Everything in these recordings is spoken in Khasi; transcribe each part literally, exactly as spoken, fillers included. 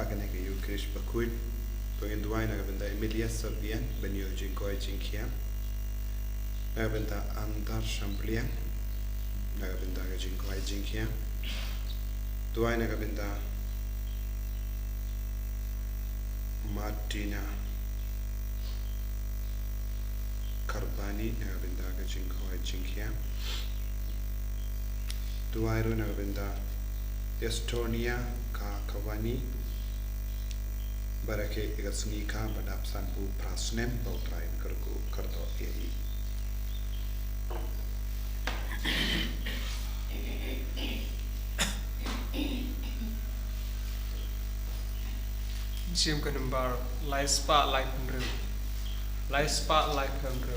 Ha kane ka Eucharist bakhuid, to ngin duwai na ka bynta Emilia Serbian, ban ïoh jingkoit jingkhiah. Na ka bynta Andar Shampliang, na ka bynta ka jingkoit jingkhiah. Duwai na ka bynta Martina Karbani, na ka bynta ka jingkoit jingkhiah. Duwai ruh na ka bynta Estonia Kakawani, ba rakhe ïa ka sngi ka ba dap sanphew phra snem ba U Trai un kyrkhu kyrdoh ïa i. Jingim ka number lai spah lai phew hynriew. Lai spah lai phew hynriew.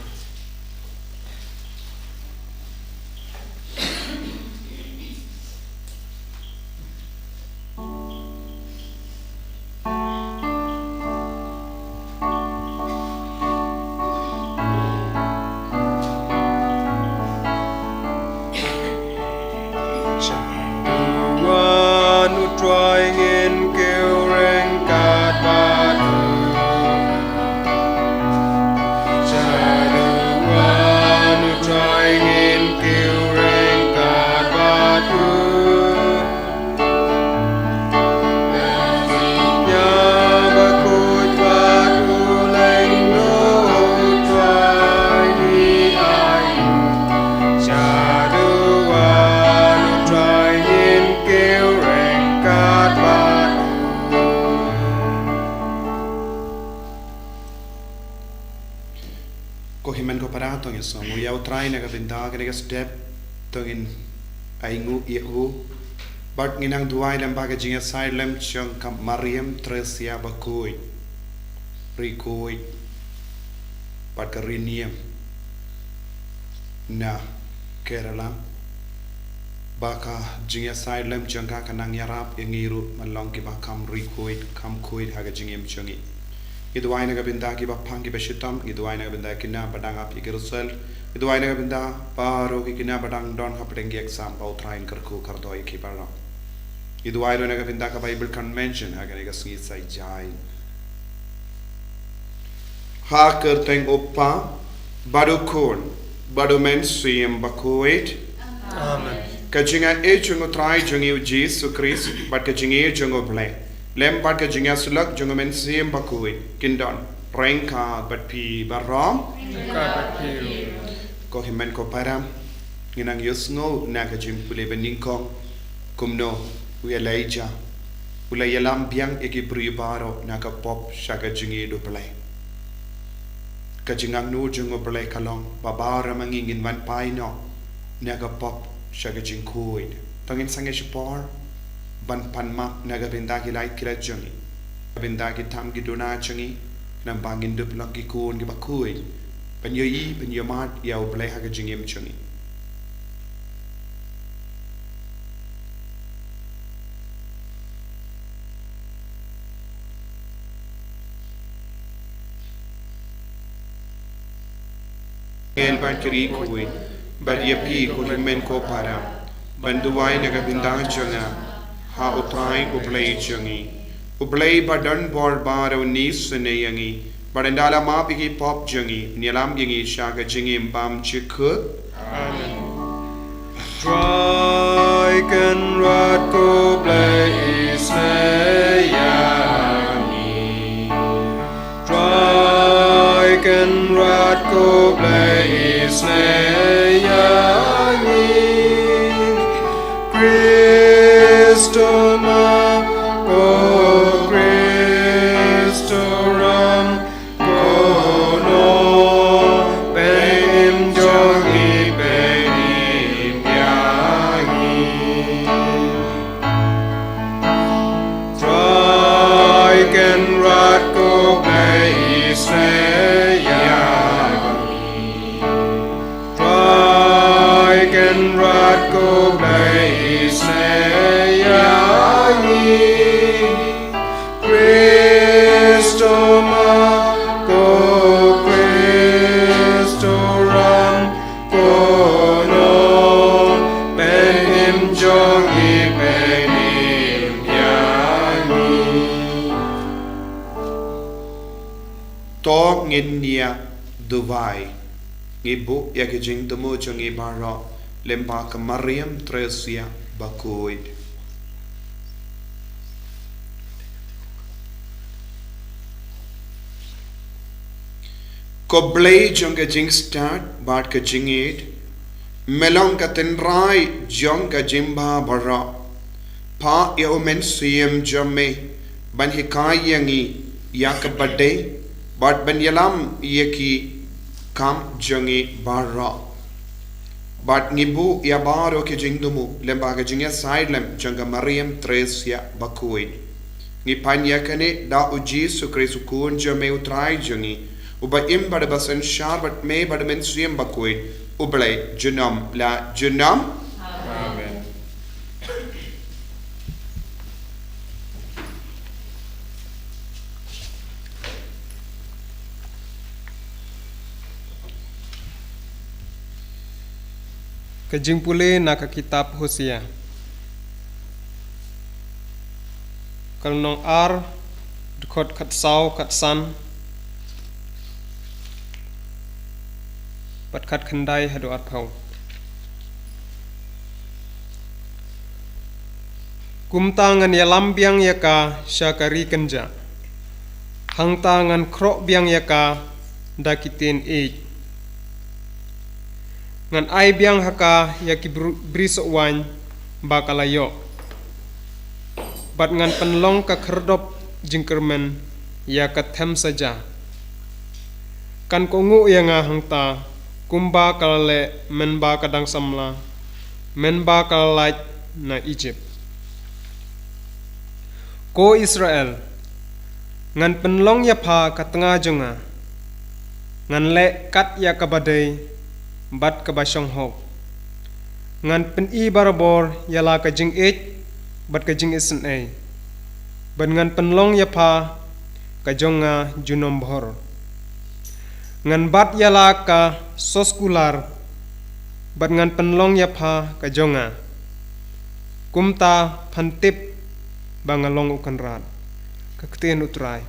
Shaduwan U Trai ngin kiew ryngkat bad u. Shaduwan U Trai ngin kiew ryngkat bad u. Ko hynmen ko para, to ngin sngewnguh ïa U Trai na ka bynta kane ka step, to ngin ainguh ïa u. Bad ngin nang duwai lem bad ka jingïasaid lem jong ka Mariam Tresia bakhuid, ri khuid bad ka ri Niam na Kerala. Ba ka jingïasaid lem jong ka kan nang ïarap ïa ngi ruh ban long kiba kham ri khuid, kham khuid ha ka jingim jong ngi. Ngi duwai na ka bynta kiba pang kiba shitom, ngi duwai na ka bynta ki khynnah ba dang ap ïa ki result, ngi duwai na ka bynta baroh ki khynnah ba dang don hapdeng ki exam, ba U Trai un kyrkhu kyrdoh ïa ki baroh. Ngi duwai ruh na ka bynta ka Bible Convention ha kane ka sngi Saitjaiñ. Ha ka kyrteng U Kpa, bad U Khun, bad U Mynsiem Bakhuid. Amen. Ka jingïeit jong U Trai jong ngi U Jisu Khrist, bad ka jingïeit jong U Blei, lem bad ka jingïasyllok jong U Mynsiem Bakhuid, kin don ryngkat bad phi baroh. Ryngkat bad phi ruh. Ko hynmen ko para, ngin nang ïohsngew na ka jingpule ba nyngkong kumno u Elijah u la ïalam biang ïa ki briew baroh na ka pop sha ka jingïeit U Blei. Ka jingangnud jong U Blei ka long ba baroh ma ngi ngin wan phai noh na ka pop sha ka jingkhuid. To ngin sangeh shipor ban pan map na ka bynta ki lait ki lait jong ngi, ka bynta ki tam ki duna jong ngi, namar ba ngin dup long ki khun kiba khuid ban ïohi, ban ïohmad ïa U Blei ha ka jingim jong ngi. Ngin pan kri khuid bad ïa phi ko hynmen ko para, ban duwai na ka bynta jong nga ha U Trai U Blei jong ngi. U Blei ba don bor baroh un isynei ïa ngi, bad ynda la map ïa ki pop jong ngi, un ïalam ïa ngi sha ka jingim bymjukut. Amen. Trai Kynrad ko Blei isynei ïa ngi. Trai Kynrad ko Blei isynei ïa ngi. Khrist u map, ko Khrist u ram, ko Nongpynim jong ngi, pynim ïa ngi. Trai Kynrad ko Blei isynei ïa ngi. Trai To ngin ïa duwai. Ngi buh ïa ki jingthmu jong ngi baroh lyngba ka Mariam Tresia bakhuid. Ko Blei jong ka jingstad bad ka jingïeit, me long ka tynrai jong ka jingbha baroh. Phah ïa u Mynsiem jong me ban hikai ïa ngi ïa kaba dei, bad ban ïalam ïa ki kam jong ngi baroh. Bad ngi buh ïa baroh ki jingthmu lyngba ka jingïasaid lem jong ka Mariam Tresia bakhuid. Ngi pan ïa kane da u Jisu Khrist u Khun jong me u Trai jong ngi, uba im bad ba synshar bad me bad u Mynsiem bakhuid, U Blei junom la junom. Amen. Ka jingpule na ka kitab Hosea. Ka lynnong ar, dkhot khatsaw, khatsan, bad khatkhyndai haduh arphew. Kumta ngan ïalam biang ïa ka sha ka ri kynjah. Hangta ngan khroh biang ïa ka da ki ktien ïeit. Ngan ai biang ha ka ïa ki bru-, brisoh waiñ ba ka la ïoh. Bad ngan pynlong ka khyrdop jingkyrmen ïa ka them saja. Kan kohnguh ïa nga hangta, kumba ka la leh mynba ka dang samla, mynba ka la lait na Ijipt. Ko Israel, ngan pynlong ïa pha ka tnga jong nga. Ngan leh kat ïa kaba dei bad kaba shong hok. Ngan pyni barabor ïa la ka jingïeit bad ka jingisynei. Bad ngan pynlong ïa pha ka jong nga junom bhor. Ngan bat ïa la ka soskular, bad ngan pynlong ïa pha ka jong nga. Kumta phan tip ba nga long u kynrad. Ka ktien U Trai.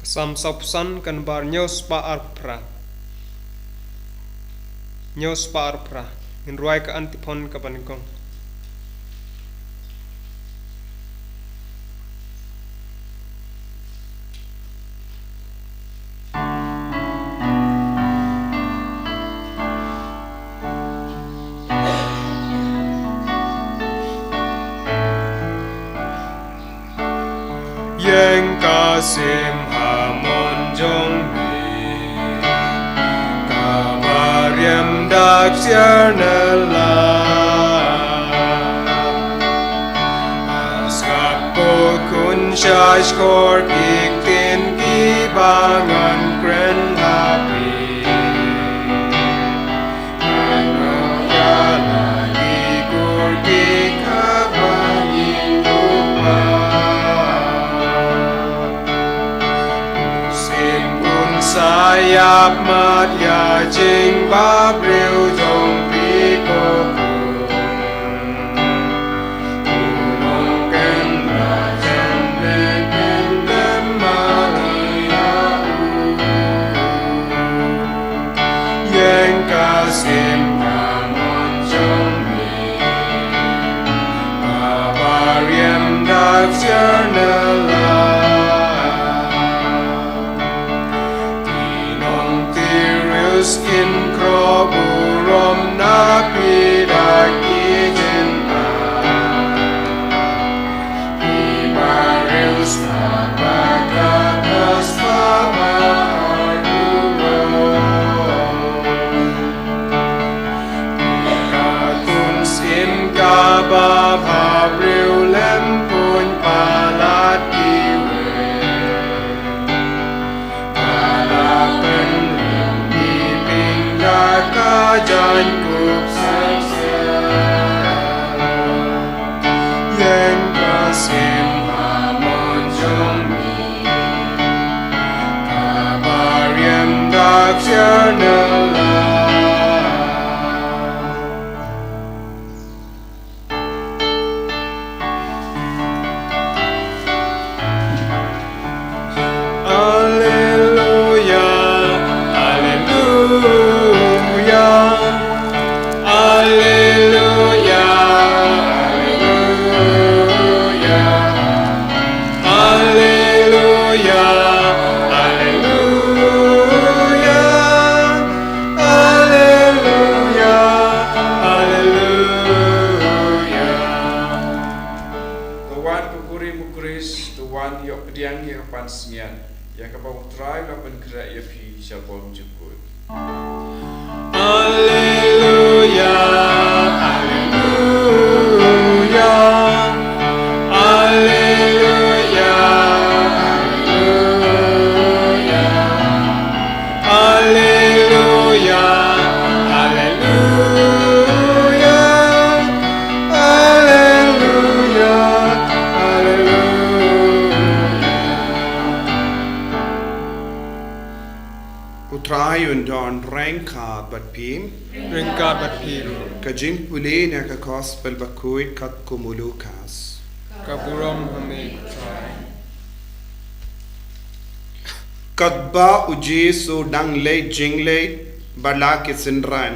Ka Salm sawphew san, ka nambar hynñiew spah arphew phra. Hynñiew spah arphew phra. Ngin rwai ka antiphon kaba nyngkong. Ïeng ka sim ha mon jong me, kaba riam dak siar na la. Skhat ko khun sha shkor ki ktien kiba ngan kren ha phi. Ngan ïa la ki kur ki kaba ïing u pa. Sim un sa ïap mat ïa jingbabriew jong phi ko khun. Skin khro burom Pdiang ïa ka pansngiat, ïa kaba U Trai u la pynkhreh ïa phi sha bor jukut. Alleluia, alleluia, alleluia, alleluia, alleluia, alleluia, alleluia, alleluia. U Trai un don ryngkat bad phi. Ryngkat bad phi ruh. Ka jingpule na ka Gospel bakhuid katkum u Lukas. Ka burom ha me, Trai. Katba u Jisu u dang leit jingleit bad la ki synran,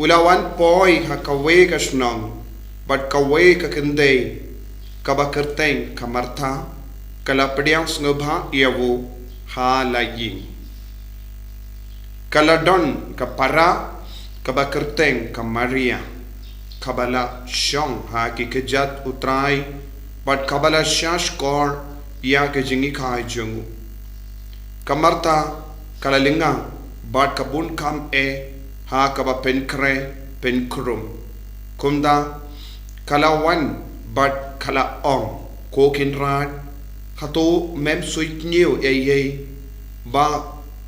u la wan poi ha kawei ka shnong, bad kawei ka kynthei kaba kyrteng ka Martha ka la pdiang sngewbha ïa u ha la ïing. Ka la don ka para kaba kyrteng ka Maria, kaba la shong ha ki kjat U Trai, bad kaba la shah shkor ïa ka jinghikai jong u. Ka Martha ka la lyngngoh bad ka bun kam eh ha kaba pynkhreh pynkhrum. Kumta ka la wan bad ka la ong, Ko Kynrad, hato mem suidñiew ei ei ba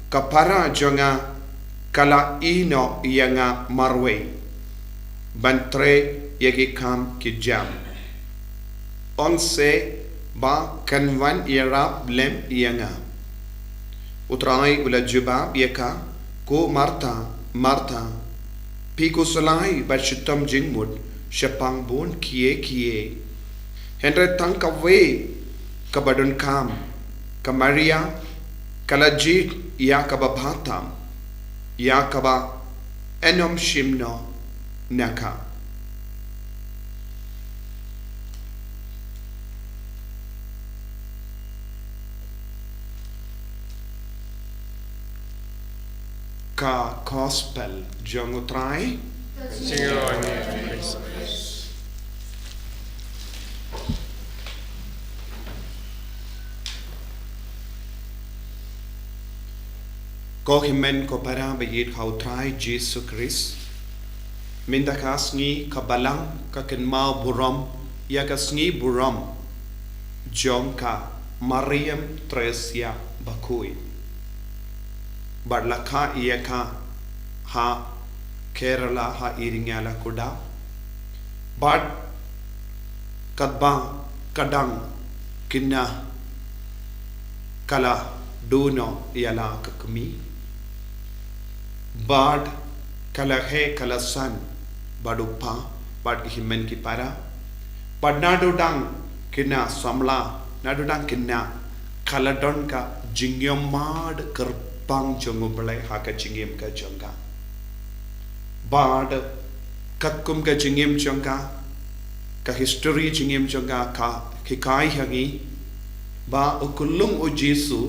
ka para jong nga ka la ïehnoh ïa nga marwei ban trei ïa ki kam ki jam? Ong se ba kan wan ïarap lem ïa nga. U Trai u la jubab ïa ka, Ko Martha, Martha, phi khuslai bad shitom jingmut shaphang bun kiei kiei. Hynrei tang kawei kaba donkam. Ka Maria ka la jied ïa kaba bha tam, ïa kaba yn ym shim noh na ka. Ka Gospel jong U Trai. Jingïaroh ïa me, Khrist. Ko hynmen ko para ba ïeit ha U Trai Jisu Khrist, mynta ka sngi ka Balang ka kynmaw burom ïa ka sngi burom jong ka Mariam Thresia bakhuid. Bad la kha ïa ka ha Kerala ha Iringyala Kuda. Bad katba ka dang khynnah ka la duh noh ïa la ka kmie. Bad ka la heh ka la san bad u pa bad ki hynmen ki para. Bad naduh dang khynnah samla, naduh dang khynnah ka la don ka jingïamad kyrpang jong U Blei ha ka jingim ka jong ka. Bad katkum ka jingim jong ka, ka history jingim jong ka ka hikai ha ngi ba u khyllung U Jisu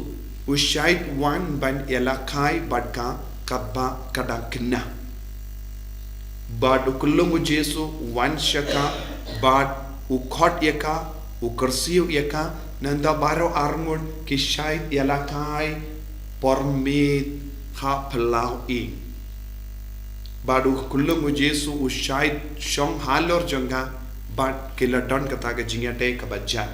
u shait wan ban ïalehkai bad ka katba ka dang khynnah. Bad u khyllung U Jisu u wan sha ka bad u khot ïa ka, u kyrsiew ïa ka, nangta baroh arngut ki shait ïalehkai por miet ha phyllaw ïing. Bad u khyllung U Jisu u shait shong halor jong ka bad ki la don kata ka jingïadei kaba jan.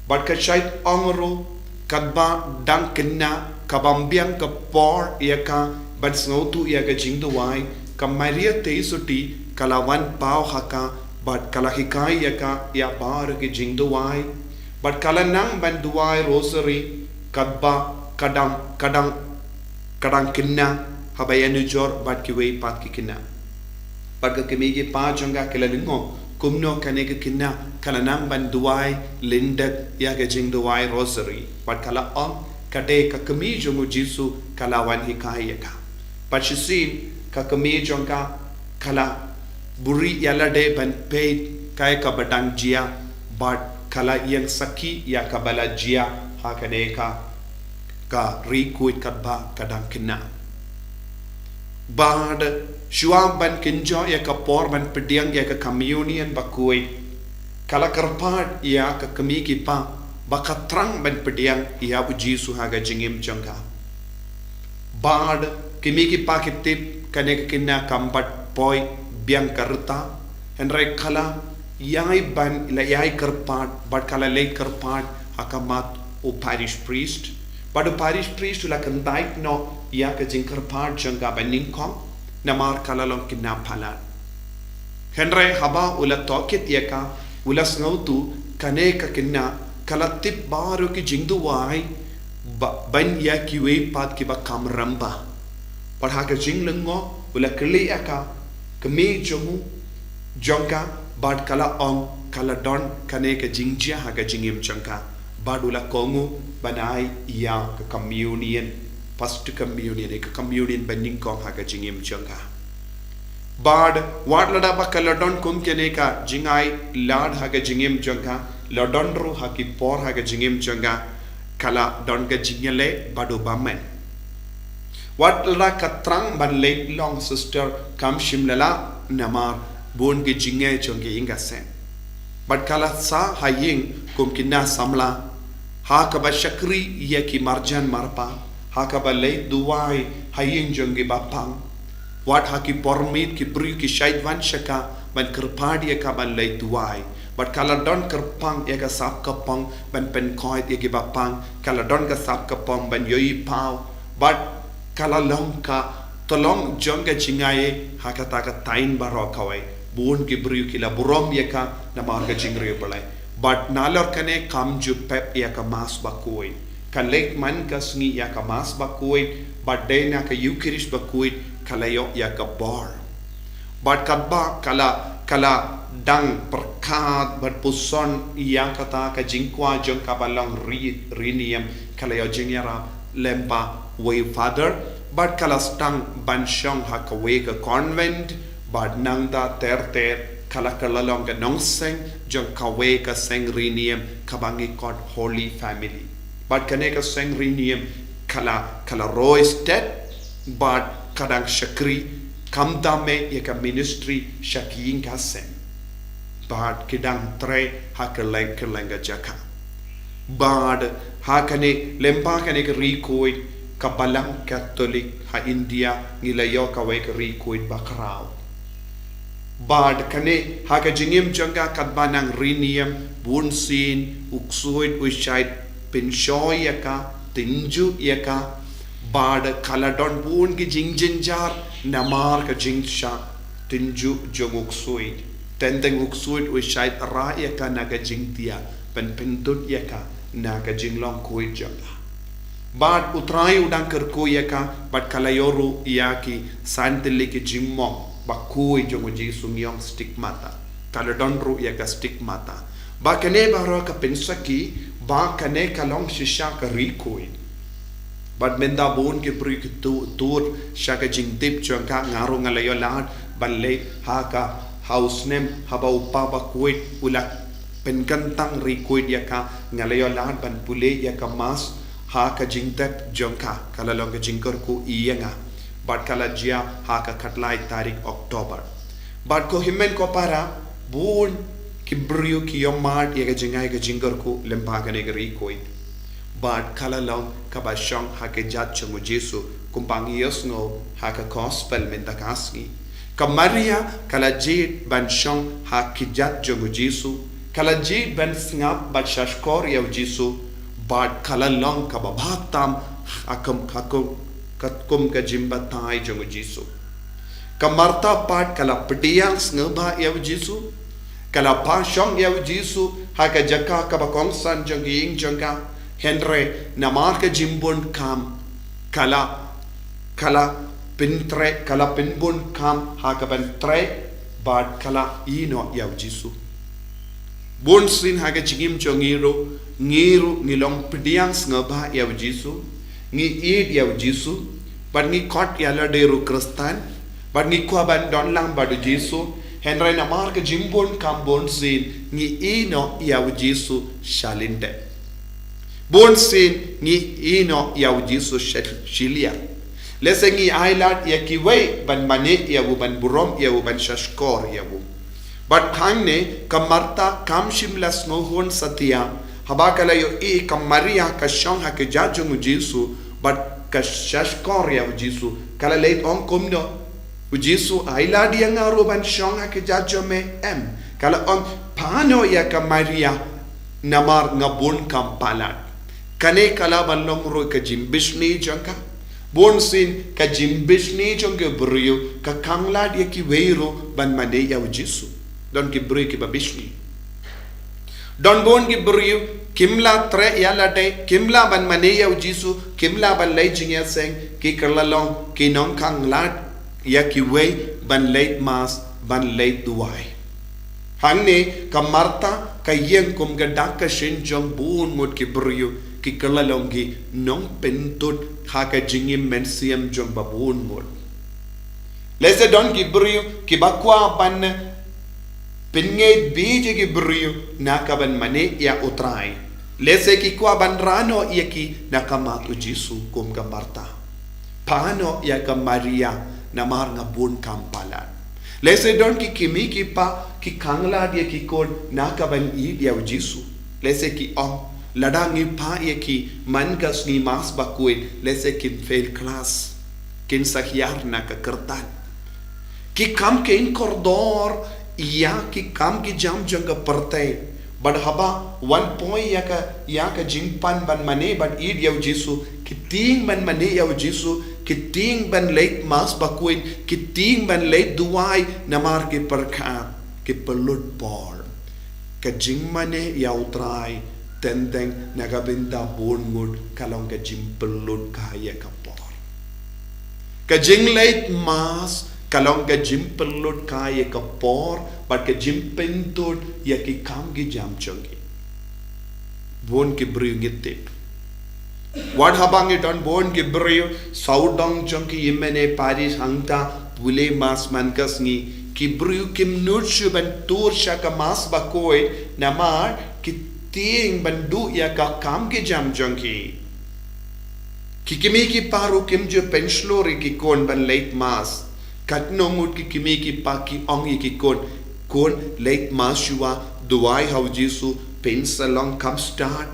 Bad ka shait ong ruh katba dang khynnah, kabym biang ka por ïa ka ban sngewthuh ïa ka jingduwai, ka Maria Theisotti ka la wan paw ha ka bad ka la hikai ïa ka ïa baroh ki jingduwai. Bad ka la nang ban duwai Rosary katba ka dang, ka dang, ka dang khynnah haba ïanujor bad kiwei pat ki khynnah. Bad ka kmie ki kpa jong ka ki la lyngngoh kumno kane ka khynnah ka la nang ban duwai lyndet ïa ka jingduwai Rosary. Bad ka la ong ka dei ka kmie jong U Jisu ka la wan hikai ïa ka. Bad shisien ka kmie jong ka ka la buhrieh ïa lade ban peit kaei kaba dang jia bad ka la ïeng sakhi ïa kaba la jia ha kane ka, ka ri khuid katba ka dang khynnah. Bad shuwa ban kynjoh ïa ka por ban pdiang ïa ka Communion bakhuid, ka la kyrpad ïa ka kmie ki kpa ba ka thrang ban pdiang ïa u Jisu ha ka jingim jong ka. Bad ki mei ki pa ki tip kane ka kynja kam pat poi biang ka rta, hynrei ka la ïai ban, la ïai kyrpad, bad ka la leit kyrpad ha khmat u parish priest. Bad u parish priest u la kyntait noh ïa ka jingkyrpad jong ka banyngkong, namar ka la long kynja palat. Hynrei haba u la tohkit ïa ka, u la sngewthuh kane ka kynja ka la tip baroh ki jingduwai ba, ban ïa kiwei pat kiba kam rem bha. Bad ha ka jinglyngngoh u la kylli ïa ka kmie jong u, jong ka, bad ka la ong ka la don kane ka jingjia ha ka jingim jong ka. Bad u la kohnguh ban ai ïa ka communion, first communion, ïa ka communion banyngkong ha ka jingim jong ka. Bad wat lada ba ka la don kum kane ka jingai lad ha ka jingim jong ka, la don ruh ha ki por ha ka jingim jong ka, ka la don ka jingïaleh bad u bymman. Wat lada ka thrang ban leit long sister kam shym la lah namar bun ki jingeh jong ki ïing ki sem. Bad ka la sah ha ïing kum kynja samla, ha kaba shakri ïa ki marjan marpa, ha kaba leit duwai ha ïing jong ki bapang. Wat ha ki por miet ki briew ki shait wan sha ka ban kyrpad ïa ka ban leit duwai. Bad ka la don kyrpang ïa ka sap ka pong ban pynkhuid ïa ki bapang, ka la don ka sap ka pong ban ïohi paw. Bad ka la long ka tyllong jong ka jingaiei ha kata ka thaiñ baroh kawei. Bun ki briew ki la burom ïa ka namar ka jingriewblei. Bad nalor kane kam ju pep ïa ka Mass bakhuid. Ka leit man ka sngi ïa ka Mass bakhuid, bad dei na ka Eucharist bakhuid ka la ïoh ïa ka bor. Bad katba ka la, ka la dang pyrkhat bad puson ïa kata ka jingkwah jong ka ba long ri, ri niam, ka la ïoh jingïarap lem bad uwei u father, bad ka la sdang ban shong ha kawei ka convent, bad nangta ter ter ka la kylla long ka nongseng jong kawei ka seng ri niam kaba ngi khot Holy Family. Bad kane ka seng ri niam ka la, ka la roi stet, bad ka dang shakri, khamtam eh ïa ka ministry sha ki ïing ki sem. Bad ki dang trei ha kylleng kylleng ka jaka. Bad ha kane lem bad kane ka ri khuid, ka Balang Katholik ha India ngi la ïoh kawei ka ri khuid bakhraw. Bad kane ha ka jingim jong ka katba nang ri niam, bunsien u ksuid u shait pynshoi ïa ka, tynjuh ïa ka. Bad ka la don bun ki jingjynjar namar ka jingshah tynjuh jong u ksuid. Teng teng u ksuid u shait rah ïa ka na ka jingthiah ban pyndut ïa ka na ka jinglong khuid jong ka. Bad u Trai u dang kyrkhu ïa ka, bad ka la ïoh ruh ïa ki san tylli ki jingmong bakhuid jong u Jisu, ngi ong stigmata. Ka la don ruh ïa ka stigmata. Bad kane baroh ka pynsakhi ba kane ka long shisha ka ri khuid. Bad mynta bun ki briew ki tu, tur sha ka jingtip jong ka, nga ruh nga la ïoh lad ban leit ha ka, ha u snem haba u kpa bakhuid u la pynkyntang ri khuid ïa ka, nga la ïoh lad ban pule ïa ka Mass ha ka jingtep jong ka, ka la long ka jingkyrkhu ïa nga. Bad ka la jia ha ka khatlai tarik October. Bad ko hynmen ko para, bun ki briew ki ïohmad ïa ka jingai ka jingkyrkhu lem bad kane ka ri khuid. Bad ka la long kaba shong ha ki jait jong u Jisu, kumba ngi ïohsngew ha ka gospel mynta ka sngi. Ka Maria ka la jied ban shong ha ki jait jong u Jisu, ka la jied ban sngap bad shahshkor ïa u Jisu, bad ka la long kaba bha tam ha kum, ha kum, katkum ka jingbatai jong u Jisu. Ka Martha pat ka la pdiang sngewbha ïa u Jisu, ka la pynshong ïa u Jisu ha ka jaka kaba kongsan jong ka ïing jong ka, hynrei namar ka jingbun kam, ka la, ka la pyntrei, ka la pynbun kam ha kaban trei, bad ka la ïehnoh ïa u Jisu. Bunsien ha ka jingim jong ngi ruh, ngi ruh ngi long pdiang sngewbha ïa u Jisu, ngi ïeit ïa u Jisu, bad ngi khot ïa lade ruh Khristan, bad ngi kwah ban don lang bad u Jisu, hynrei namar ka jingbun kam bunsien ngi ïehnoh ïa u Jisu shalyndet. Bunsien ngi ïehnoh ïa u Jisu shi-, shiliang. Lehse ngi ailad ïa kiwei ban mane ïa u, ban burom ïa u, ban shahshkor ïa u. Bad hangne ka Martha kam shym la sngewhun satia Haba ka la ïohi ka Maria ka shong ha ki jait jong u Jisu, bad ka shahshkor ïa u Jisu, ka la leit ong kumno, u Jisu, ai lad ïa nga ruh ban shong ha ki jait jong me, em. Ka la ong, phah noh ïa ka Maria, namar nga bun kam palat. Kane ka lah ban long ruh ka jingbishni jong ka. Bun sien ka jingbishni jong ki briew, ka khanglad ïa kiwei ruh ban mane ïa u Jisu. Don ki briew kiba bishni. Don bun ki briew, kim lah treh ïa lade, kim lah ban mane ïa u Jisu, kim lah ban leit jingïaseng, ki kylla long ki nongkhanglad ïa kiwei ban leit mass, ban leit duwai. Hangne ka Martha ka ïeng kum ka dak ka shin jong bun ngut ki briew, ki kylla long ki nongpyntud ha ka jingim mynsiem jong ba bun ngut. Lehse don ki briew kiba kwah ban pynngeit beit ïa ki briew na ka ban mane ïa u Trai. Lehse ki kwah ban rah noh ïa ki na ka mat u Jisu kum ka Martha. Phah noh ïa ka Maria, namar nga bun kam palat. Lehse don ki kmie ki kpa ki khanglad ïa ki khun na ka ban ïeit ïa u Jisu. Lehse ki ong, lada ngi phah ïa ki man ka sngi Mass bakhuid, lehse kin fail class, kin sa hiar na ka kyrdan. Ki kham kheiñ kordor ïa ki kam ki jam jong ka pyrthei. Bad haba wan poi ïa ka, ïa ka jingpan ban mane bad ïeit ïa u Jisu, ki tieng ban mane ïa u Jisu, ki tieng ban leit Mass bakhuid, ki tieng ban leit duwai, namar ki pyrkhat, ki pynlut por. Ka jingmane ïa u Trai, teng teng na ka bynta bun ngut ka long ka jingpynlut kai ïa ka por. Ka jingleit Mass ka long ka jingpynlut kai ïa ka por, bad ka jingpyntud ïa ki kam ki jam jong ki. Bun ki briew ngi tip. Wat haba ngi don bun ki briew sawdong jong ki hynmen parish hangta pule Mass man ka sngi, ki briew kim nud shuh ban tur sha ka Mass bakhuid, namar ki tieng ban duh ïa ka kam ki jam jong ki. Ki kmie ki kpa ruh kim ju pynshlur ïa ki khun ban leit Mass. Katno ngut ki kmie ki kpa ki ong ïa ki khun, khun, leit Mass shuwa, duwai ha u Jisu, pynslem kham stad.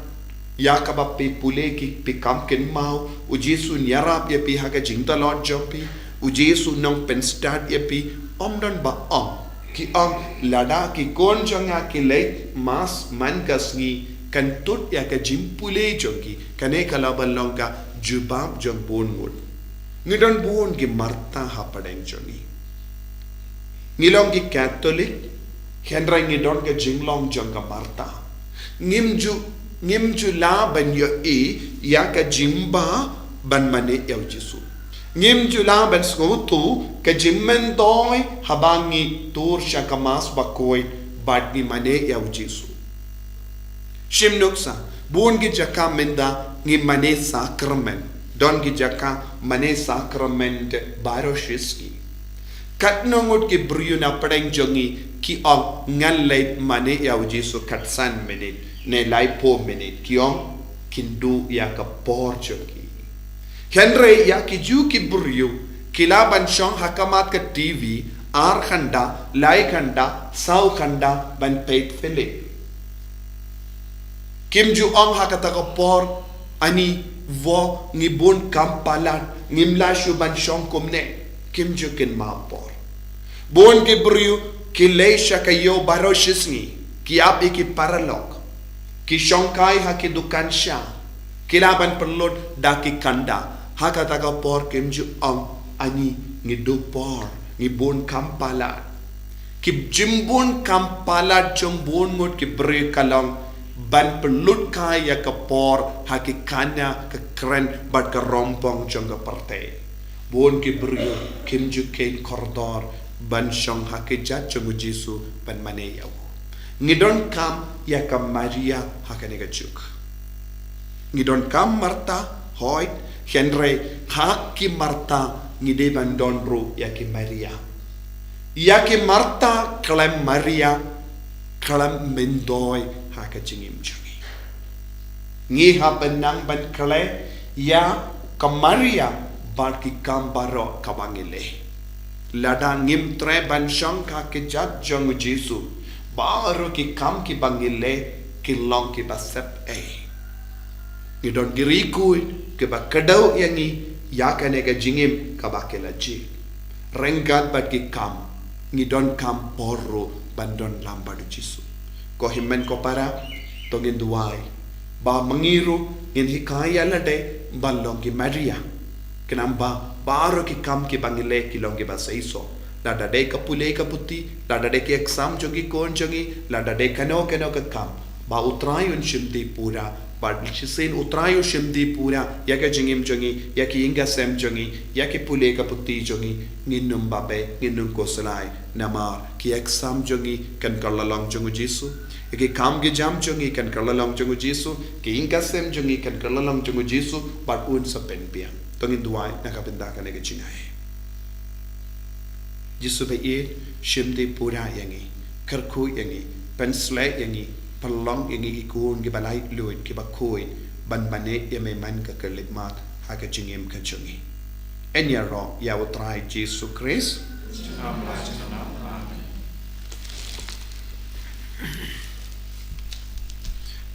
Ïa kaba phi pule ki phi kham kynmaw, u Jisu un ïarap ïa phi ha ka jingtlot jong phi, u Jisu un nang pynstad ïa phi, ym don ba ong. Ki ong, lada ki khun jong nga ki leit Mass man ka sngi, kan tut ïa ka jingpule jong ki. Kane ka lah ban long ka jubab jong bun ngut. Ngi don bun ki Martha hapdeng jong ngi. Ngi long ki Katholik, hynrei ngi don ka jinglong jong ka Martha. Ngim ju, ngim ju lah ban ïohi ïa ka jingbha ban mane ïa u Jisu. Ngim ju lah ban sngewthuh ka jingmyntoi haba ngi tur sha ka Mass bakhuid bad ngi mane ïa u Jisu. Shim nuksa, bun ki jaka mynta ngi mane sakramen, don ki jaka mane sakramen baroh shi sngi. Katno ngut ki briew na pdeng jong ngi ki ong ngan leit mane ïa u Jisu khatsan minit, ne laiphew minit, ki ong kin duh ïa ka por jong ki. Hynrei ïa ki ju ki briew, ki lah ban shong ha khmat ka T V, ar khynda, lai khynda, saw khynda, ban peit film. Kim ju ong ha kata ka por, ani vo ngi bun kam palat, ngim lah shuh ban shong kumne, kim ju kynmaw por. Bun ki briew, ki leit sha ka ïew baroh shi sngi, ki ap ïa ki paralok, ki shongkai ha ki dukan sha, ki lah ban pynlut da ki khynda, ha kata ka por kim ju ong ani ngi duh por, ngi bun kam palat. Ki jingbun kam palat jong bun ngut ki briew ka long ban pynlut kai ïa ka por ha ki khana ka kren bad ka rongpong jong ka pyrthei. Bun ki briew kim ju kheiñ kordor ban shong ha ki jait jong u Jisu ban mane ïa u. Ngi donkam ïa ka Maria ha kane ka juk. Ngi donkam Martha, hooid, hynrei ha ki Martha ngi dei ban don ruh ïa ki Maria. Ïa ki Martha khlem Maria, khlem myntoi ha ka jingim jong ngi. Ngi hap ban nang ban khleh ïa ka Maria bad ki kam baroh kaba ngi leh. Lada ngim treh ban shong ha ki jait jong u Jisu, baroh ki kam kiba ngi leh ki long kiba sep ei. Ngi don ki riewkhuid kiba kdew ïa ngi ïa kane ka jingim kaba ki la jied. Ryngkat bad ki kam, ngi donkam por ruh ban don lang bad u Jisu. Ko hynmen ko para, to ngin duwai ba ma ngi ruh ngin hikai ïa lade ban long ki Maria. Khnang ba baroh ki kam kiba ngi leh ki long kiba seisoh. Lada dei ka pule ka puthi, lada dei ki exam jong ki khun jong ngi, lada dei kano kano ka kam, ba U Trai un shimti pura, ba shisien U Trai un shimti pura ïa ka jingim jong ngi, ïa ki ïing ki sem jong ngi, ïa ki pule ka puthi jong ngi. Ngin ym babe, ngin ym khuslai, namar ki exam jong ngi kan kylla long jong u Jisu, ïa ki kam ki jam jong ngi kan kylla long jong u Jisu, ki ïing ki sem jong ngi kan kylla long jong u Jisu, bad un sa pynbiang. To ngin duwai na ka bynta kane ka jingai. Jisu ba ïeit, shimti pura ïa ngi, kyrkhu ïa ngi, pynshlei ïa ngi, pynlong ïa ngi ki khun kiba laitluid, kiba khuid ban bane ïa me man ka khyllipmat ha ka jingim ka jong ngi. Yn ïaroh ïa U Trai Jisu Khrist.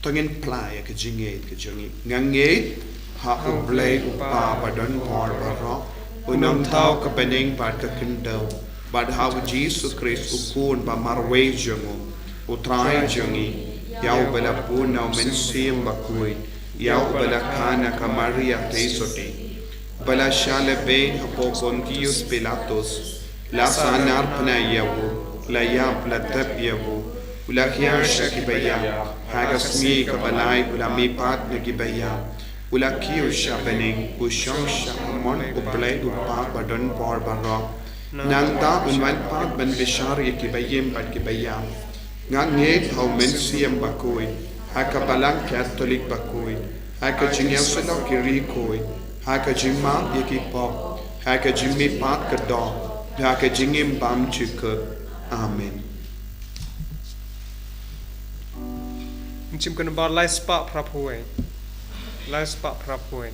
To ngin phla ïa ka jingngeit ka jong ngi. Nga ngeit ha U Blei U Kpa ba don bor baroh, u nongthaw ka bneng bad ka khyndew, bad ha U Jisu Khrist u Khun ba marwei jong u, U Trai jong ngi, ïa uba la bun na U Mynsiem Bakhuid, ïa uba la kha na ka Maria Theisotti, ba la shah lehbeiñ hapoh Pontius Pilatus, la sahnarphna ïa u, la ïap, la tep ïa u, u la hiar sha kiba ïap, ha ka sngi kaba lai u la mihpat na kiba ïap, u la kiew sha bneng, u shong sha ka mon U Blei U Kpa ba don bor baroh. Nangta un wan pat ban bishar ïa kiba im bad kiba ïap. Nga ngeit ha U Mynsiem Bakhuid, ha ka Balang Katholik bakhuid, ha ka jingïasyllok ki riewkhuid, ha ka jingmap ïa ki pop, ha ka jingmihpat ka doh, ha ka jingim bymjukut. Amen. Ngin shim ka nombar lai spah phra phew wei. Lai spah phra phew wei.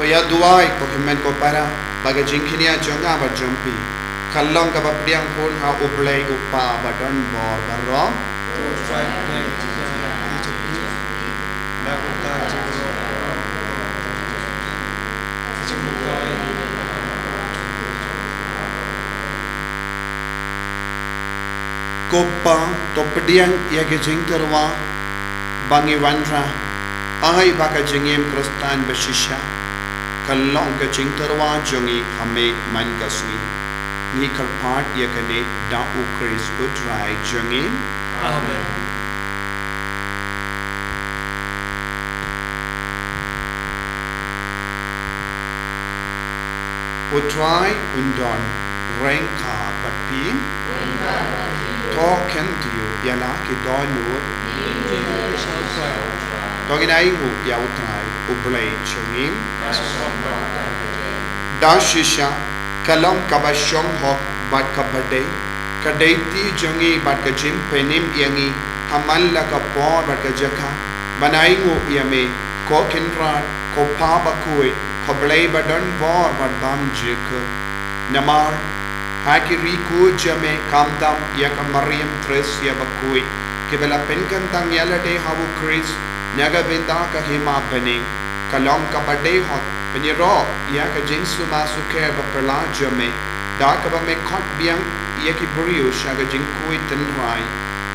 To ïa duwai ko hynmen ko para, ba ka jingkñia jong nga bad jong phi kan long kaba pdiang hun ha U Blei U Kpa ba don bor baroh. Ko Pa, to pdiang ïa ki jingtyrwa ba ngi wanrah, ai ba ka jingim Khristan ba shisha Ka long ka jingtyrwa jong ngi ha me man ka sngi. Ngi kyrpad ïa kane da U Khrist U Trai jong ngi. Amen. U Trai un don ryngkat bad phi. To kyntiew ïa la ki dohnud. To ngin ainguh ïa U Trai U Blei jong ngi. Da shisha ka long kaba shong hok bad kaba dei, ka dei ti jong ngi bad ka jingpynim ïa ngi ha man la ka por bad ka jaka ban ainguh ïa me, ko Kynrad, ko Pa bakhuid, ko Blei ba don bor bad bymjukut. Namar ha ki riewkhuid jong me, khamtam ïa ka Mariam Thresia bakhuid, kiba la pynkyntang ïa lade ha U Khrist na ka bynta ka hima bneng, ka long kaba dei hok ban ïaroh ïa ka jingsumar sukher baphylla jong me, da kaba me khot biang ïa ki briew sha ka jingkhuid tynrai,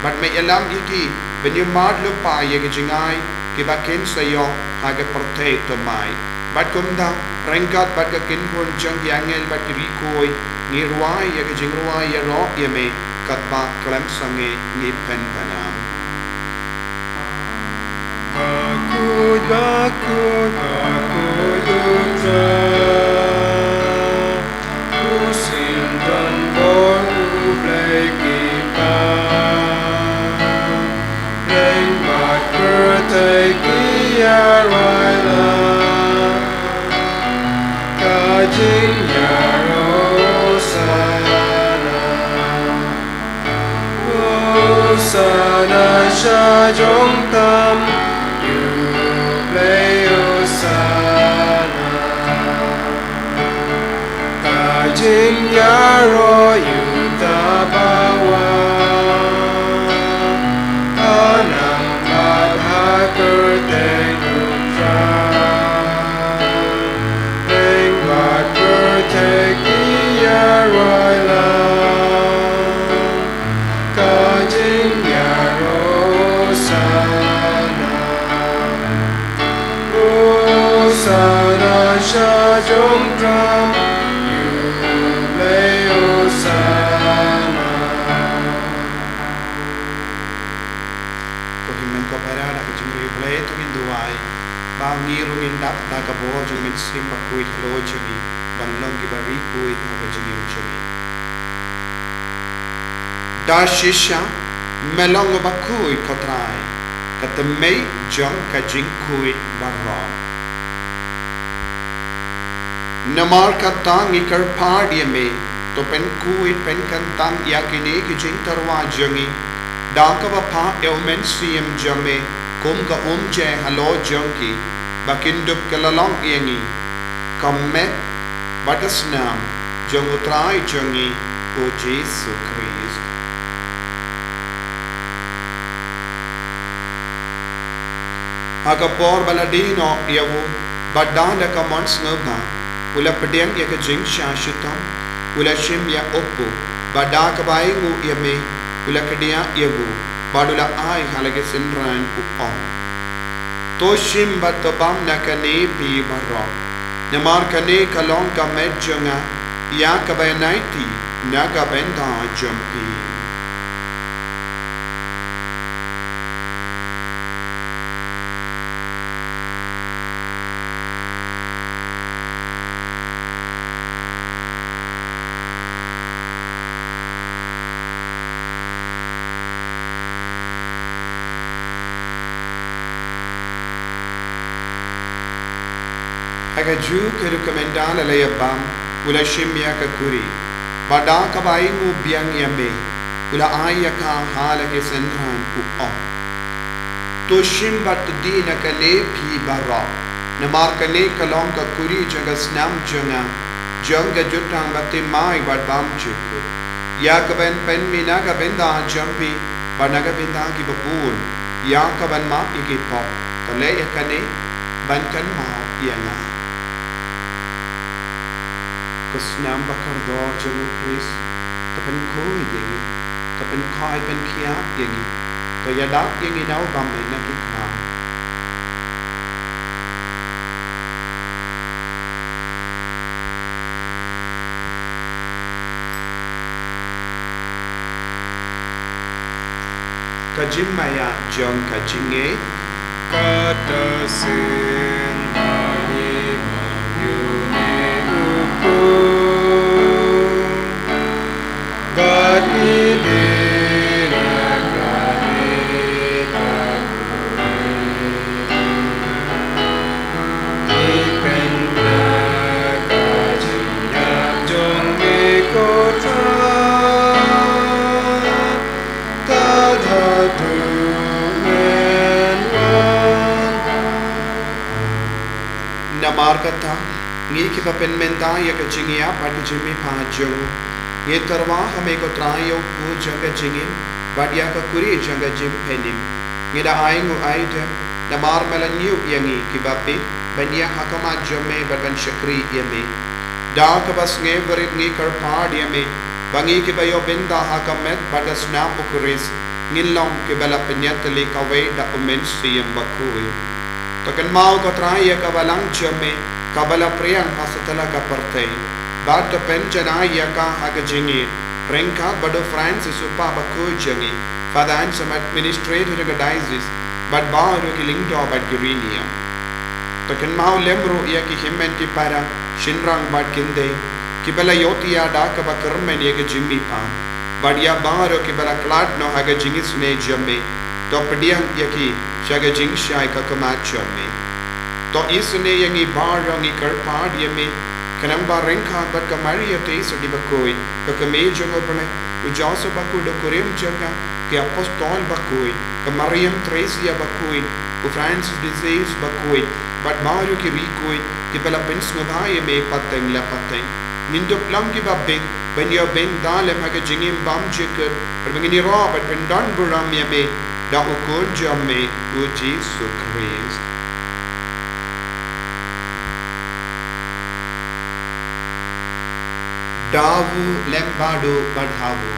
bad me ïalam ïa ki ban ïamad lypa ïa ki jingai kiba kin sa ïoh ha ka pyrthei thymmai. Bad kumta, ryngkat bad ka kynhun jong ki angel bad ki riewkhuid, ngi rwai ïa ka jingrwai ïaroh ïa me, katba khlem sangeh ngi pynpaw. Bakhuid, bakhuid, bakhuid U Trai, U Syiem don bor, U Blei ki Pa. Bneng bad pyrthei ki ïarwai lang, ka jingïaroh Hosana. Hosana sha jong tam ïa U Blei, Hosana. Ka jingïaroh ïa uta ba wan ha nam bad ha kyrteng U Trai. Bneng bad pyrthei ki ïarwai lang, ka jingïaroh Hosana. Hosana sha jong tam ïa U Blei, Hosana. Ko hynmen ko para, da ka jingriewblei to ngin duwai ba ngi ruh ngin dap da ka bor jong U Mynsiem Bakhuid halor jong ngi ban long kiba riewkhuid ha ka jingim jong ngi. Da shisha me long uba khuid, ko Trai, ka tymmen jong ka jingkhuid baroh. Namar kata ngi kyrpad ïa me, to pynkhuid pynkyntang ïa kine ki jingtyrwa jong ngi da kaba phah ïa U Mynsiem jong me kum ka umjai halor jong ki, ba kin dup ka la long ïa ngi ka met bad ka snam jong U Trai jong ngi U Jisu Khrist. Ha ka por ba la die noh ïa u, bad da da ka mon sngewbha u la pdiang ïa ka jingshah shitom, u la shim ïa u kpu, bad da kaba ainguh ïa me u la kdiah ïa u, bad u la ai ha la ki synran, u ong: To shim bad to bam na kane phi baroh, namar kane ka long ka met jong nga ïa kaba ïaid na ka bynta jong phi. Ha kajuh ka rukom ynda la ïa bam, u la shim ïa ka kuri, bad da kaba ainguh biang ïa me u la ai ïa ka ha la ki synran, u ong: To shim bad to die na kane phi baroh, namar kane ka long ka kuri jong ka snam jong nga, jong ka jutang bathymmai bad bymjukut, ïa kaban pynmih na ka bynta jong phi bad na ka bynta kiba bun, ïa kaban map ïa ki pop. To leh ïa kane ban kynmaw ïa nga. Ko snam bakordor jong U Khrist, to pynkhuid ïa ngi, to pynkhuid pynkhiah ïa ngi, to ïada ïa ngi na u bymman na ki khlam. ka jingmaïa jong ka jingngeit. Kata sien ha i man ïa une u khuid, bad i dei na ka ri ka khuid. I pynbna ka jingïap jong me ko Trai, tad haduh men wan. Namar kata, ngi kiba pynmynta ïa ka jingïap bad ka jingmihpat jong u, ngi tyrwa ha me ko Trai ïa u khuid jong ka jingim bad ïa ka khuri jong ka jingpynim. Ngi da ai nguh ai dem namar me la ñiew ïa ngi kiba bieit ban ïaid ha khmat jong me bad ban shakri ïa me. Da kaba sngewrit ngi kyrpad ïa me ba ngi kiba ïoh bynta ha ka met bad ka snam u Khrist ngin long kiba la pynïatylli kawei da u Mynsiem Bakhuid. To kynmaw ko Trai ïa ka balang jong me kaba la phriang ha satlak ka pyrthei, bad to pynjanai ïa ka ha ka jingïeit ryngkat bad u Francis u Pape bakhuid jong ngi, Father Anselm administrator jong ka diocese, bad baroh ki lyngdoh bad ki riewniam. To kynmaw lem ruh ïa ki hynmen ki para, shynrang bad kynthei kiba la ïohthiah da kaba kyrmen ïa ka jingmihpat, bad ïa baroh kiba la khlad noh ha ka jingisynei jong me. To pdiang ïa ki sha ka jingshai ka khmat jong me. To isynei ïa ngi baroh, ngi kyrpad ïa me, khnang ba ryngkat bad ka Maria Theisotti bakhuid, ka Kmie jong U Blei, u Joseph bakhuid u kurim jong ka, ki apostol bakhuid, ka Mariam Thresia bakhuid, u Francis de Sales bakhuid, bad baroh ki riewkhuid kiba la pynsngewbha ïa me pateng la pateng, ngin dup long kiba bieit ban ïoh bynta lem ha ka jingim bymjukut, bad ba ngin ïaroh bad pyndon burom ïa me da u Khun jong me u Jisu Khrist. Da u lem bad u bad ha u,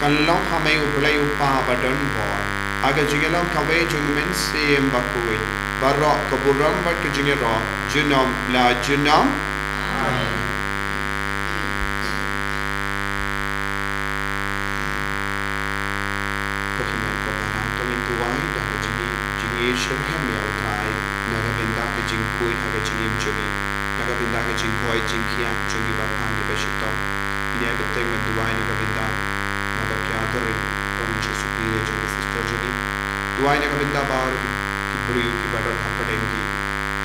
kan long ha me U Blei U Kpa ba don bor, ha ka jingïalong kawei jong u Mynsiem Bakhuid, baroh ka burom bad ka jingïaroh junom la junom. Amen. Ko hynmen ko para, to ngin duwai da ka jingïeit, jingïeit shitrhem ïa U Trai na ka bynta ka jingkhuid ha ka jingim jong ngi, na ka bynta ka jingkoit jingkhiah jong kiba pang kiba shitom. Ngin ïai bteng ban duwai na ka bynta Mother Catherine, Reverend Josephine jong ki sister jong ngi. Duwai na ka bynta baroh ki, ki briew kiba don hapdeng ki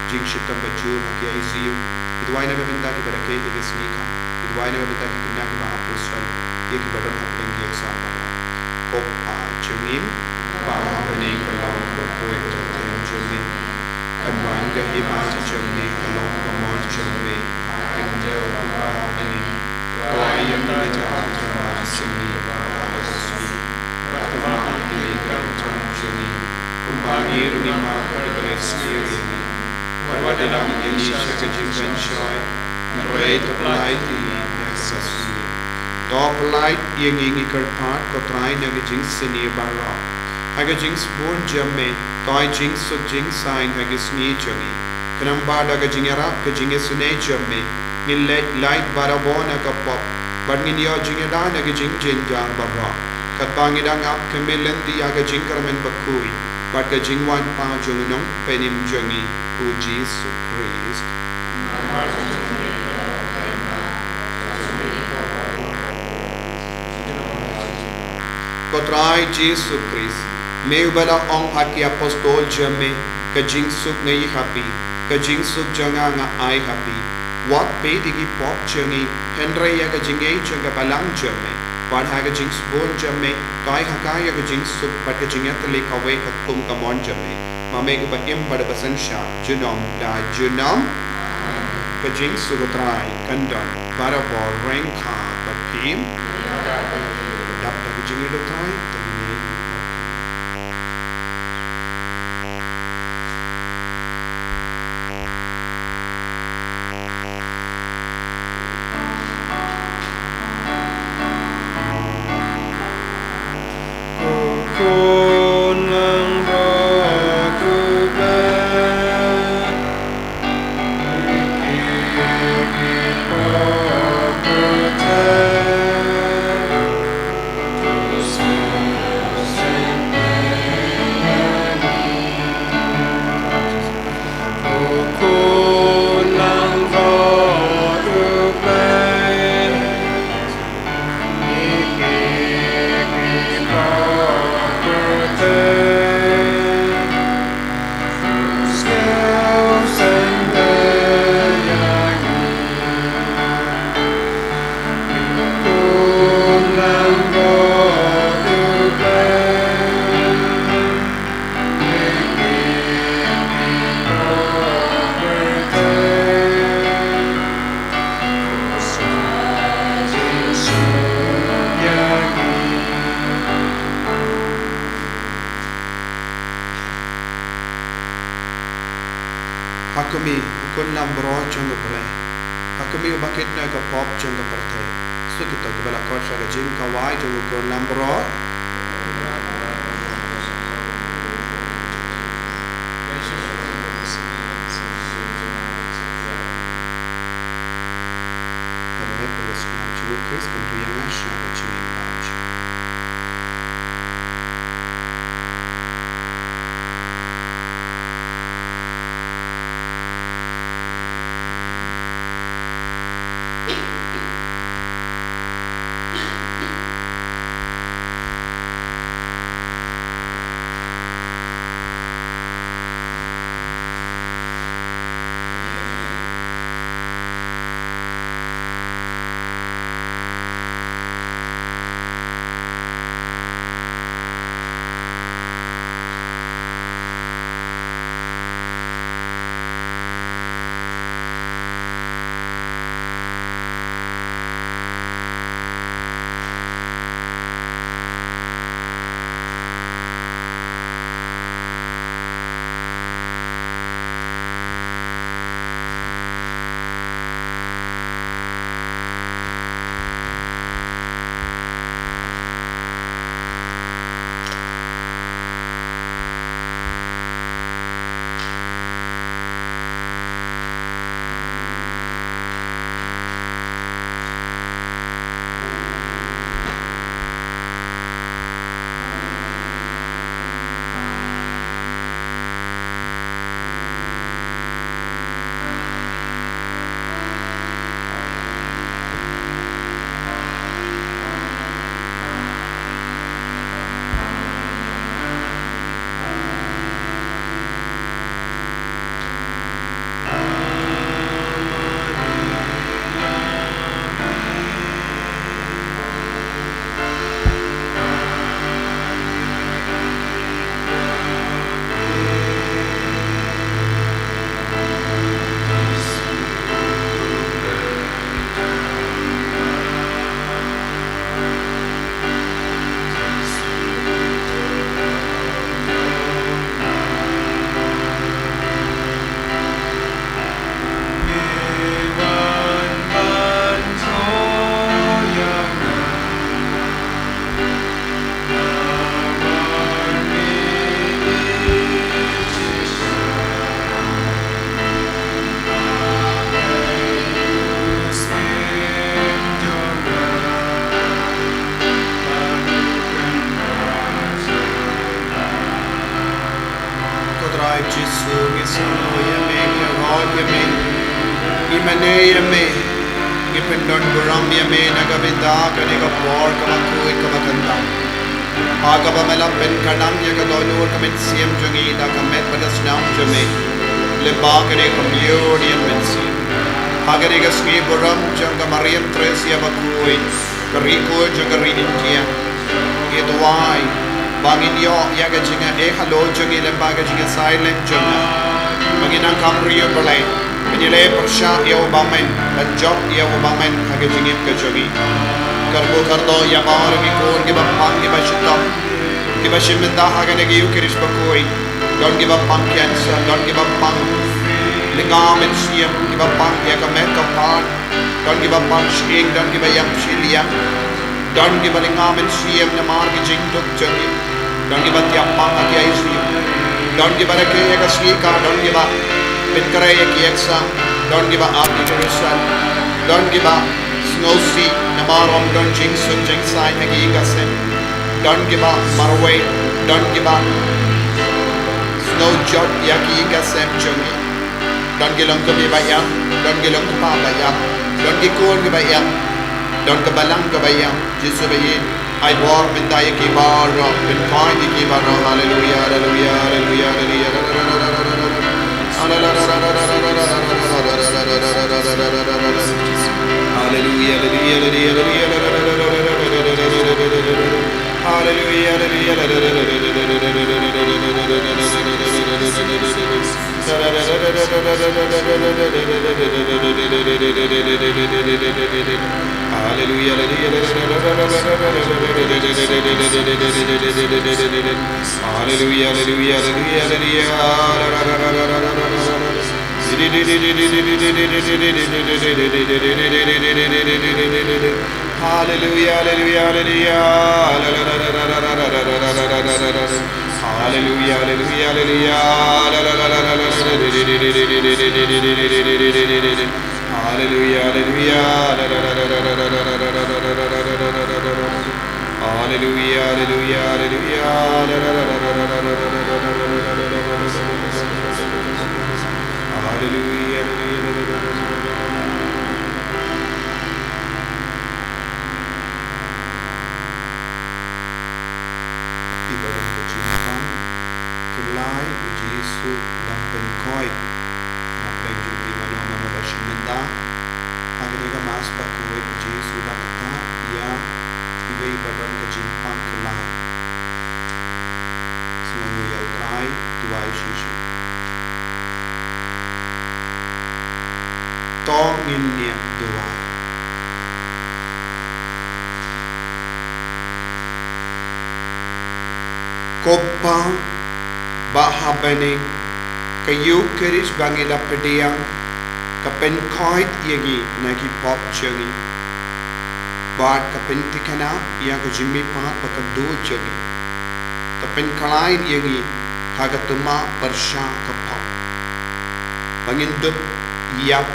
jingshitom ba jur ha ki I C U. Ngi duwai na ka bynta kiba rakhe ïa ki sngi kham. Ngi duwai na ka bynta ki khynnah kiba apostol, ïa kiba don hapdeng ki exam baroh. Ko Pa jong ngi, ba ha bneng, ka long ka kyrteng jong me, kan wan ka hima jong me, kan long ka mon jong me ha bneng kumba ha bneng. To ai ïa ngi mynta ka jingïarap jong ngi kaba ar ka sngi, bad to map ïa ngi ka ryngkat jong ngi, kumba ngi ruh ngi map ïa kiba ïohsngew ïa ngi. Wat la ïalam ïa ngi sha ka jingpynshoi, hynrei to pyllait ïa ngi na kaba sniew. To pyllait ïa ngi, ngi kyrpad ko Trai, na ka jingsniew baroh. Ha ka jingsbun jong me, to ai jingsuk jingsaiñ ha ki sngi jong ngi, khnang ba da ka jingïarap ka jingisynei jong me, ngin leit lait barabor na ka pop, bad ngin ïoh jingïada na ki jingjynjar baroh, katba ngi dang ap khmih lynti ïa ka jingkyrmen bakhuid bad ka jingwan pat jong u Nongpynim jong ngi, u Jisu Khrist. Ko Trai Jisu Khrist, me uba la ong ha ki apostol jong me, ka jingsuk nga ïoh ha phi, ka jingsuk jong nga nga ai ha phi. Wat peit ïa ki pop jong ngi, hynrei ïa ka jingngeit jong ka balang jong me. Bad ha ka jingsbun jong me, to ai ha ka ïa ka jingsuk bad ka jingïatylli kawei kat kum ka mon jong me, ma me uba im bad uba synshar junom la junom. Ka jingsuk U Trai kan don barabor ryngkat bad phi. Dap da ka jingïeit U Trai, te ngin ïa jong U Blei. Ha khmih, uba kit na ka pop jong ka pyrthei. Suk ito kiba la khot sha ka jingkawei jong u khun lambrot. Ka met bad ka snam jong U Khrist kan tu ïa nga sha ka jingim bad jingim. Ko Trai Jisu, ngi sngew ïa me, ngi ïaroh ïa me, ngi mane ïa me, ngi pyndon burom ïa me na ka bynta kane ka por kaba khuid kaba kyntang, ha kaba me la pynkyndang ïa ka dohnud ka mynsiem jong ngi da ka met bad ka snam jong me lyngba kane ka Mynsiem Mynsiem. Ha kane ka sngi burom jong ka Mariam Thresia bakhuid, ka riewkhuid jong ka ri India, ngi duwai ba ngin ïoh ïa ka jingïahalor jong ngi lyngba ka jingïasaid lem jong nga. Ba ngin nang kham ri, Blei, ba ngin leh pyrshah ïa u bymman, ban jop ïa u bymman ha ka jingim ka jong ngi. Kyrkhu kyrdoh ïa baroh ki khun kiba pang, kiba shitom, kiba shim bynta ha kane ka Eukharist bakhuid. Don kiba pang cancer, don kiba pang lynga mynsiem, kiba pang ïa ka met ka phad, don kiba pang shyieng, don kiba ïam shiliang, don kiba lynga mynsiem namar ki jingduk jong ki, don kiba thiah pang ha ki I C U, don kiba rakhe ïa ka sngi ka, don kiba pynkhreh ïa ki exam, don kiba ap ïa ki result, don kiba sngewsih namar ym don jingsuk jingsaiñ ha ki ïing ka sem, don kiba marwei, don kiba sngewjot ïa ki ïing ka sem jong ki. Don ki longkmie ba ïam, don ki longkpa ba ïam, don ki khun kiba ïam, don ka balang kaba ïam. Jisu ba ïeit, ai bor mynta ïa ki baroh, pynkheiñ ïa ki baroh. Haleluia, haleluia, haleluia, haleluia. Haleluia, haleluia, haleluia, haleluia. Haleluia, haleluia, haleluia. Haleluia, haleluia. Haleluia, haleluia, haleluia, haleluia. Hallelujah, hallelujah, hallelujah. Hallelujah, hallelujah, hallelujah. Hallelujah, hallelujah. Hallelujah, hallelujah, hallelujah. Hallelujah, hallelujah. Phi ba don ka jingpang, kyllai, u Jisu u dang pynkhoit. Nga pyrshang jong phi mano mano ba shu mynta ha kane ka Mass bakhuid, u Jisu u dang ktah ïa kiwei ba don ka jingpang, kyllai. Sngewnguh ïa u Trai, duwai shisha. To ngin ïa duwai. Ko Pa ba ha bneng, ka Eukharist ba ngi la pdiang ka pynkhoit ïa ngi na ki pop jong ngi, bad ka pynthikna ïa ka jingmihpat bad ka dur jong ngi. To pynkylla ïa ngi ha ka tymmen pyrshah ka pop, ba ngin dup ïap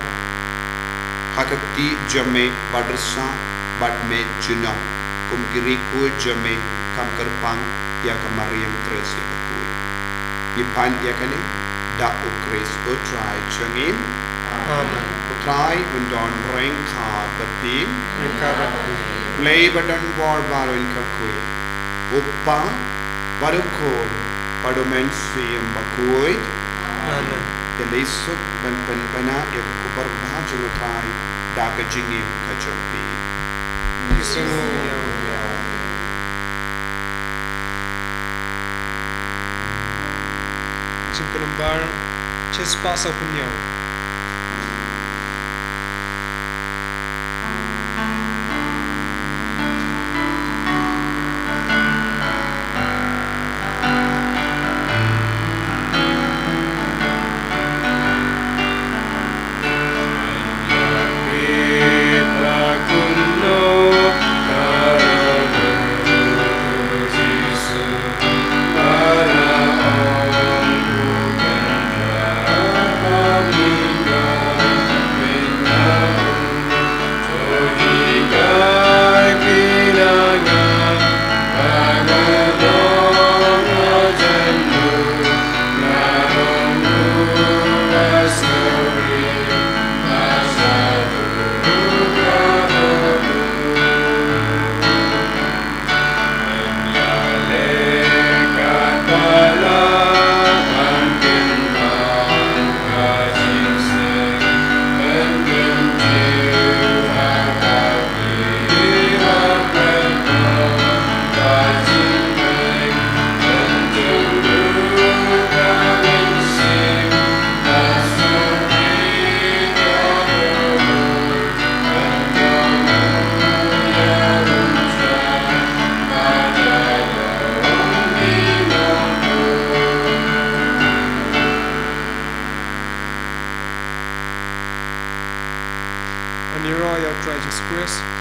ha ka kti jong me ba ryngkat bad me junom, kum ki riewkhuid jong me, kam kyrpang ïa ka Mariam Thresia bakhuid. Ngi pan ïa kane da u Khrist u Trai jong ngi. Amen. U Trai un don ryngkat bad phi. Ryngkat bad phi. U Blei ba don bor baroh un kyrkhu ïa phi. U Kpa, bad u Khun, bad u Mynsiem Bakhuid. Amen. Ïaleh suk ban pynbna ïa ka khubor babha jong u Trai da ka jingim ka jong phi. Ki sngewnguh ïa u. Jingpynmar shispah sawphew hynñiew. Ngi ïaroh ïa u Trai Jisu Khrist.